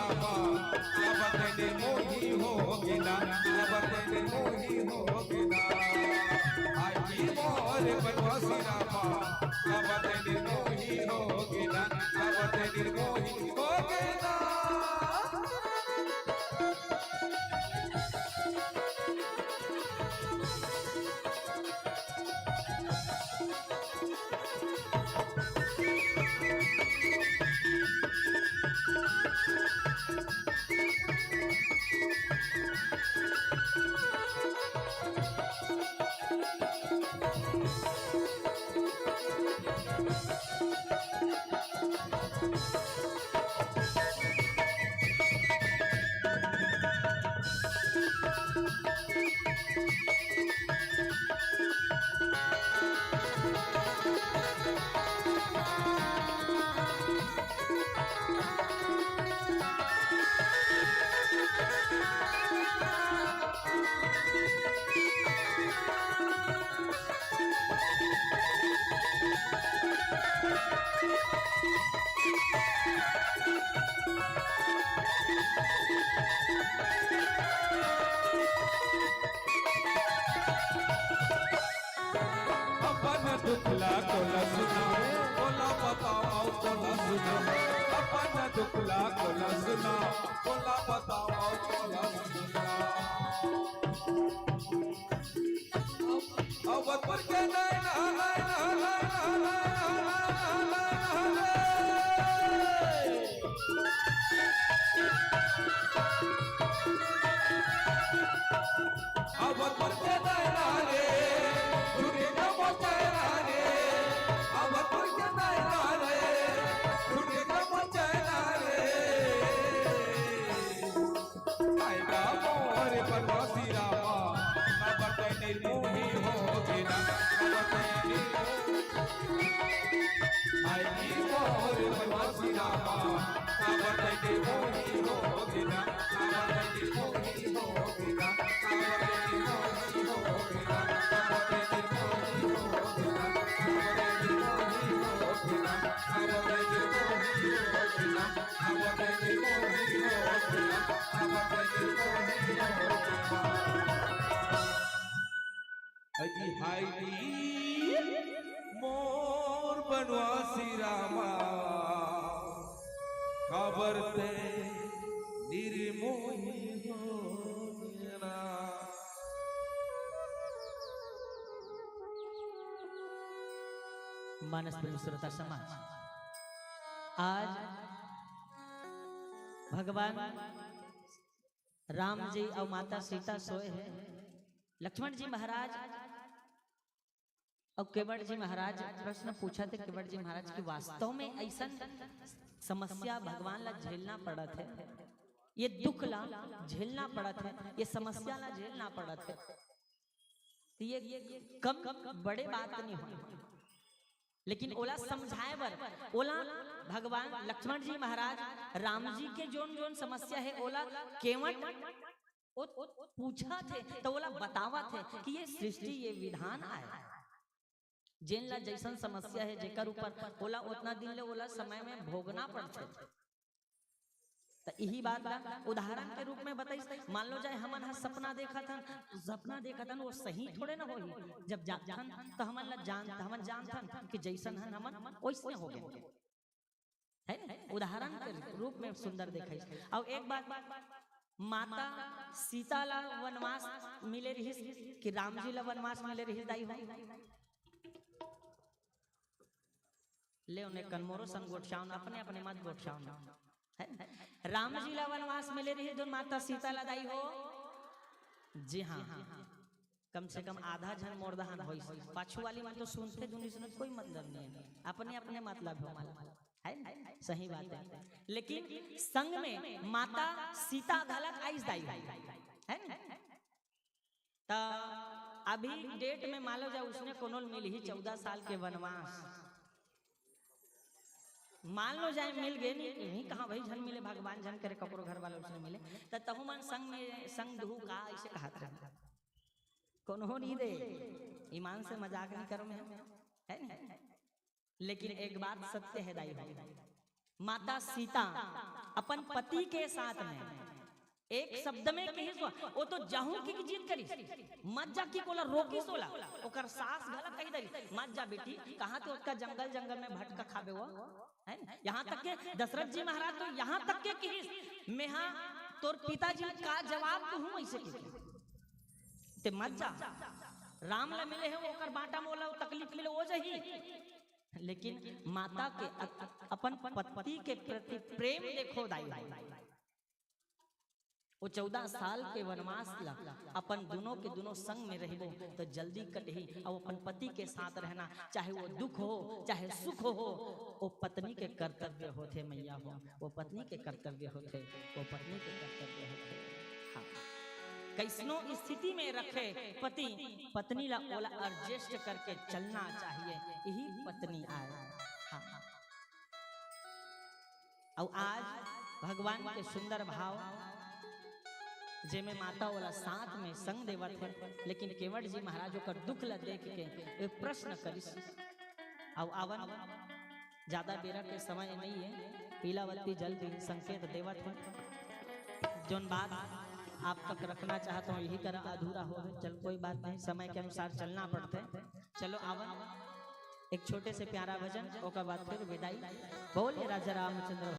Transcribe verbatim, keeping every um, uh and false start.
अब तैं निर्मोही हो गे ना, अब तैं निर्मोही हो गे ना। आई मोर बनवासी रामा, अब तैं निर्मोही हो गे ना, अब तैं निर्मोही हो गे ना। अपन दुख ला कोला सुना, कोला बताओ कोला सुना, अपन दुख ला कोला सुना, कोला बताओ कोला सुना। अवधपुर के नैना, नैना, नैना, नैना, नैना, नैना, नैना, नैना। अवधपुर के नैना रे, झुके कमर चैना रे। अवधपुर के नैना रे, झुके कमर चैना रे। आएगा मोर बनवासी रामा, अब तैं निर्मोही हो गे ना, अब तैं निर्मोही। आई मोर बनवासी रामा, अब तैं निर्मोही हो गे ना, अब तैं निर्मोही हो गे ना, अब तैं निर्मोही हो गे ना, अब तैं निर्मोही हो गे ना, अब तैं निर्मोही हो गे ना, अब तैं निर्मोही हो गे ना। अजी हाय दी मोर बनवासी रामा, काबर तैं निर्मोही हो गेना। मानस प्रेम श्रोता समाज, आज भगवान राम जी अउ माता सीता सोए हे। लक्ष्मण जी महाराज अउ केवट जी महाराज प्रश्न पूछत हे केवट जी महाराज कि वास्तव में अइसन समस्या भगवान ला झेलना पड़त हे, ये दुख ला झेलना पड़त हे, ये समस्या ला झेलना पड़त हे, त ये कम बड़े बात नहीं हो। लेकिन ओला समझाए बर, ओला भगवान लक्ष्मण जी महाराज राम जी के जोन जोन समस्या हे, ओला केवट ओ पूछत हे, त ओला बतावत हे कि ये सृष्टि, ये विधान आय, जेन ला जइसन समस्या हे, जेकर ऊपर ओला ओतना दिन ले ओला समय में भोगना पड़थे। त इही बात ला उदाहरण के रूप में बताइस। मान लो जाए हमन ह सपना देखत हन, सपना देखत हन, वो सही थोड़े ना होही। जब जागथन त हमन ला जान, हमन जानथन कि जइसन हन हमन ओइसने हो गए, है ना? उदाहरण के रूप में सुंदर देखाइस। अउ एक बात, माता सीता ला वनवास मिले रिहिस कि राम जी ला वनवास मिले रिहिस दाई हो? ले ओने कन मोरो संग गोठियाओ ना, अपने अपने मत गोठियाओ ना। है? राम जी ला वनवास मिले रहिस धुन माता सीता ला दाई हो। जी हाँ, कम से कम आधा झन मोर दहान होइस। पाछू वाली मन तो सुनथे धुन, इसमें कोई मतलब नहीं है, अपने अपने मतलब हो माला। है ना? सही बात है। लेकिन संग में माता सीता घलक आइस दाई हो, है ना? त अभी डेट में मान लो जाए उसने कोनो मिलही चौदह साल के वनवास, मान लो जाए मिल गए नहीं, नहीं कहाँ भाई झन मिले, भगवान झन करे ककरो घर वाला उसने मिले, त तहु मन संग में संग दुहू का ऐसे कहत रहे। कोनो नहीं दे, ईमान से मजाक नहीं करो मैं, है नहीं? लेकिन एक बात सत्य है दाई भाई, माता सीता अपन पति के साथ में एक शब्द में कहिस, वो तो जाहूं की जिद करिस, मत जा की ओला रोकिस ओला, ओकर सास घला कहि दरी, "मत जा बेटी, कहाँ ते ओतका जंगल जंगल में भटका खाबे वो?" है ना? यहाँ तक के दशरथ जी महाराज तो यहाँ तक के कहिस, "मेहा तोर पिताजी का जवाब दूहूं?" ऐसे कहिस, "ते मत जा, राम ला मिले हे, ओकर बांटा मोला तकलीफ मिले, वो जही।" लेकिन माता के अ-, अपन पति के प्रति प्रेम देखो दाई, वो चौदह साल के वनवास ला अपन दोनों के दोनों संग में रहिबो तो जल्दी कटही, अउ अपन पति के साथ रहना, चाहे वो दुख हो चाहे सुख हो, वो पत्नी के कर्तव्य होथे मैया हो, वो पत्नी के कर्तव्य होथे, वो पत्नी के कर्तव्य होथे। हाँ, कैसनो स्थिति में रखे पति पत्नी ला, ओला एडजस्ट करके चलना चाहिए, यही पत्नी आय। हाँ, अउ आज भगवान के सुंदर भाव, जेमे माता ओला साथ में संग देवत हे, लेकिन केवट जी महाराज ओकर दुख ला देख के एक प्रश्न करिस। अउ आवन, ज्यादा बेरा के समय नहीं है, पीला बत्ती जल भी संकेत देवत हे। जोन बात आप तक रखना चाहत हो, यही तरह अधूरा हो, चल कोई बात नहीं, समय के अनुसार चलना पड़थे। चलो आवन, एक छोटे से प्यारा भजन, ओकर बाद फिर विदाई। बोलिए राजा रामचंद्र